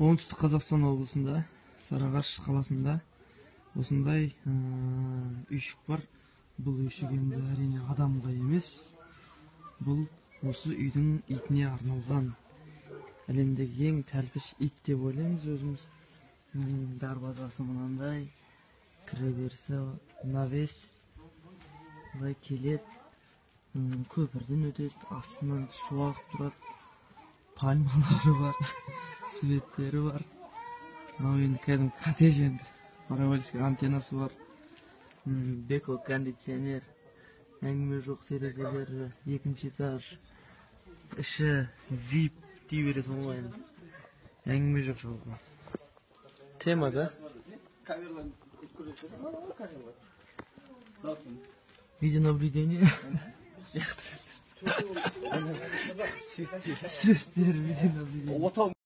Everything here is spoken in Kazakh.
Оңтүстік Қазақстан облысында, Сарыағаш қаласында осындай үйшік бар. Бұл үйшік енді, әрине, адамға емес, бұл осы үйдің итіне арналған. Әлемдегі ең тәлпіш ит деп ойлаймыз өзіміз. Дарбазасы мынандай, кіреберісі навес, былай келеді, көпірден өтеді, астынан су ағып тұрады, пальмалары бар, светтері бар. Мынау енді кәдімгі коттедж енді, параболический антеннасы бар, Беко кондиционер, әңгіме жоқ, терезелері, екінші этаж, іші вип дей бересің ғой енді, әңгіме жоқ жалпы. Тема да. Камералар көрсетесің, камералар. Видеонаблюдение. Светтер, видеонаблюдение. Отау.